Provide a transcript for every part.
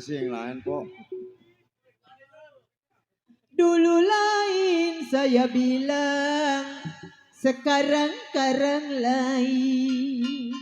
sih yang lain kok. Dulu lain saya bilang, sekarang lain.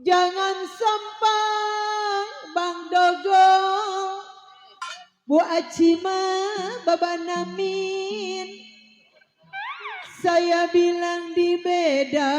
Jangan sampang Bang Dogo, Bu Acima, Baba Namin. Saya bilang di beda.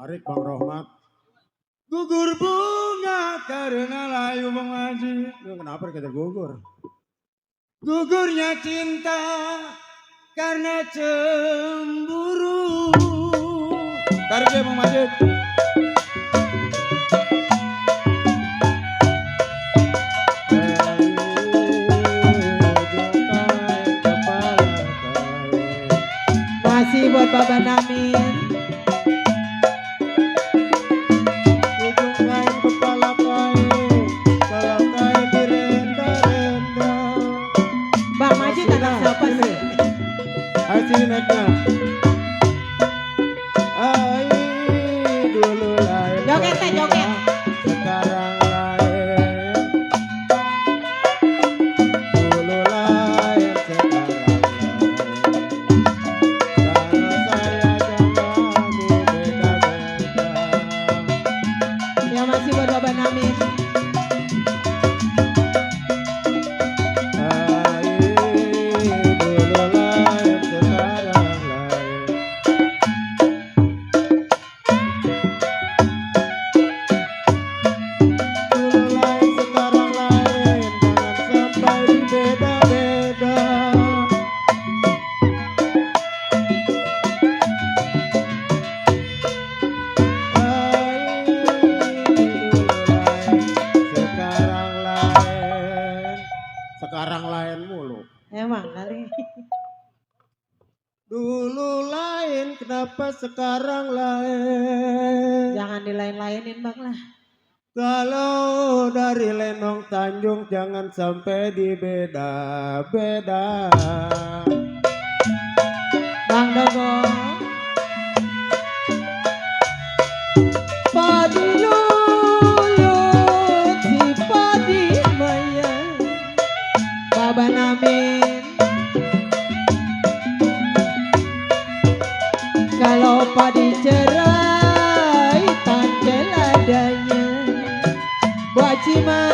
Tarik Bang Rohmat. Gugur bunga karena layu Bang Haji. Kenapa kita gugur? Gugurnya cinta karena cemburu. Tarik ya Bang Majid. Masih buat Baba Namin. Sini naiknya. sekarang lain mulu. Emang kali. Dulu lain, kenapa sekarang lain? Jangan dilain-lainin bang lah. Kalau dari Lenong Tanjung jangan sampai dibeda-beda. Bang Dogo. Padi lulut si padi maya. Baba Namin. Kalau padi cerai tangkel adanya. Buat Cima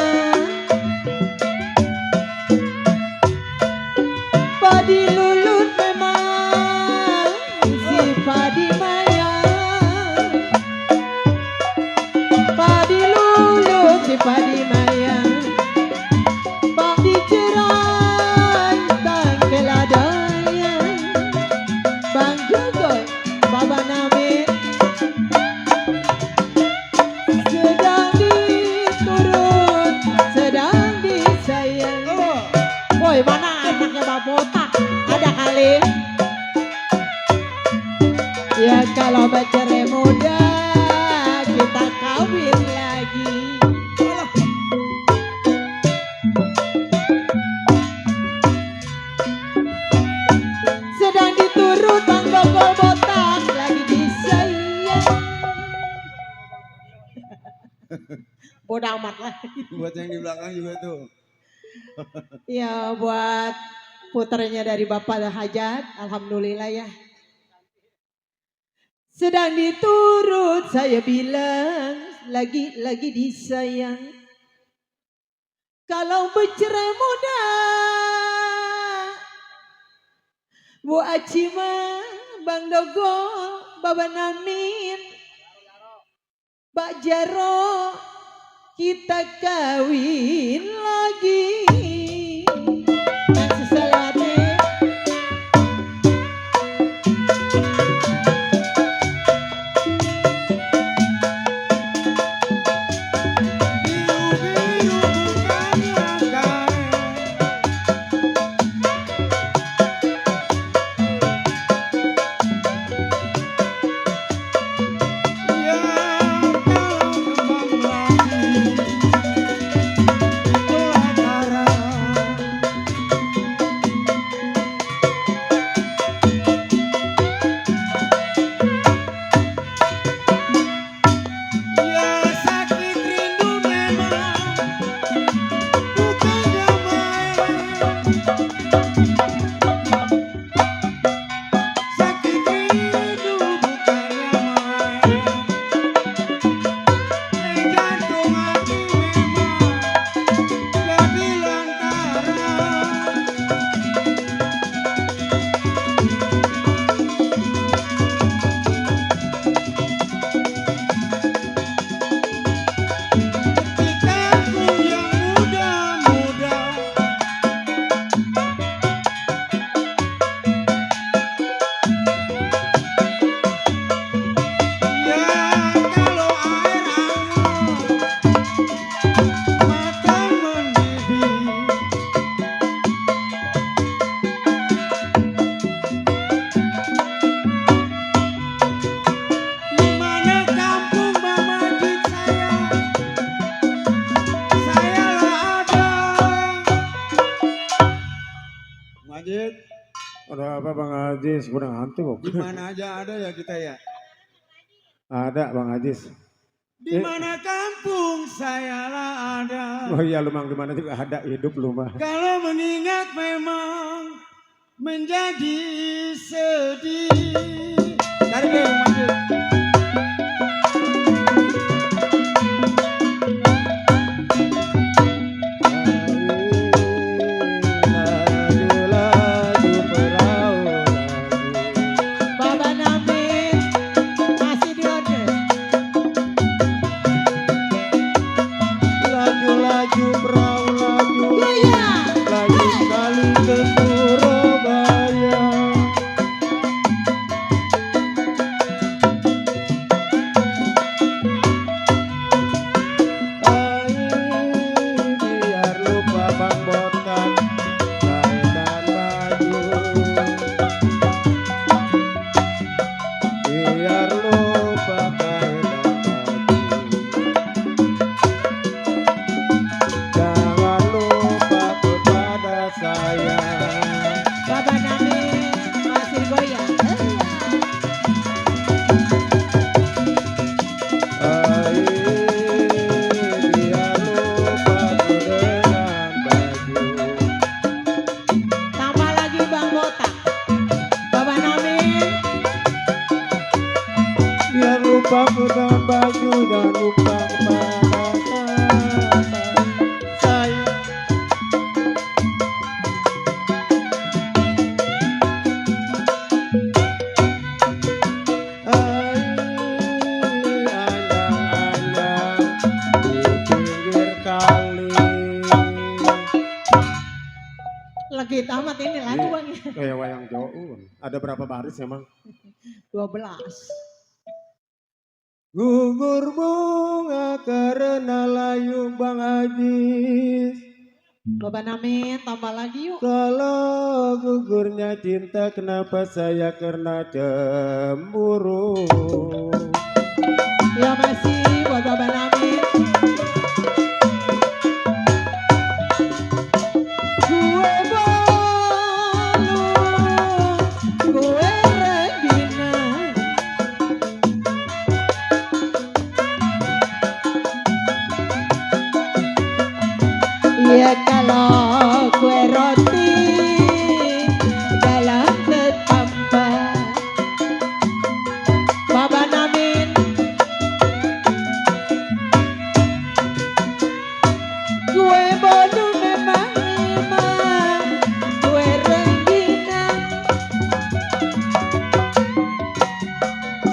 padi lulut memang si padi maya. Padi lulut si padi maya. Padi cerai tangkel adanya. Bang Jogoy Baba Namin sedang diturut, sedang disayang. Woi mana anaknya Bang Botak? Ada kali? Ya kalau bercerai muda kita kawin lagi. Sedang diturut Bang Gogol Botak lagi disayang. Bodoh amat lah. Buat yang di belakang juga tuh. Ya buat puternya dari Bapak Hajat, alhamdulillah ya. Sedang diturut saya bilang lagi disayang. Kalau bercerai muda Bu Acima, Bang Dogo, Baba Namin, Pak Jaro, kita kawin lagi. Masih salate. Biru-biru bukannya ya kalau kembang lagi pelataran. Ya sakit rindu memang bukannya main. Sakit rindu bukannya main. Jantung hati memang jadi lantaran. Ketika aku yang muda-muda, ya kalau air anget mata mendidih. Di mana kampung Mamajit sayalah ada. Majid, Ada apa Bang Ajis? Kurang hantu di mana aja ada ya kita ya. Ada Bang Ajis. Di mana kampung sayalah ada. Oh iya lu Mang di mana juga ada hidup lu mah. Kalau mengingat memang menjadi sedih. Tarik deh Majid. Laju-laju perahu laju. Baba Namin masih di order. Laju-laju perahu laju. Iya. Laju kali ke Surabaya. lagi tamat ini lagu Iya. bang. Kayak wayang Joun. Ada berapa baris emang? 12. Gugur bunga karena layu Bang Ajis. Bapak Namin tambah lagi yuk. Kalau gugurnya cinta kenapa saya kena cemburu? Ya masih buat Bapak Namin. Gue balu, gue regina. Ya kalau kue roti dalam tetamba. Bapak Namin. Kue bolu memang emang kue rengginang.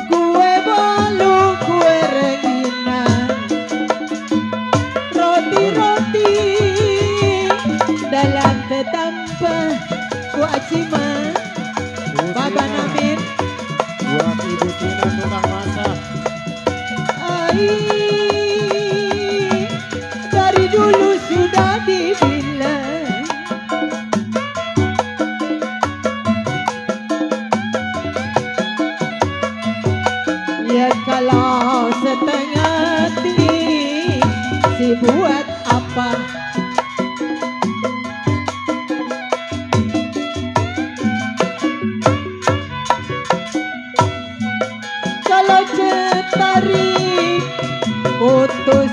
Kue bolu kue rengginang. Roti-roti dalam tetamba. Wajima Bapak Namin. Buat Ibu Tina tukang masak. Ai, dari dulu sudah dibilang ya kalau setengah hati si buat apa. Kalau cetari putus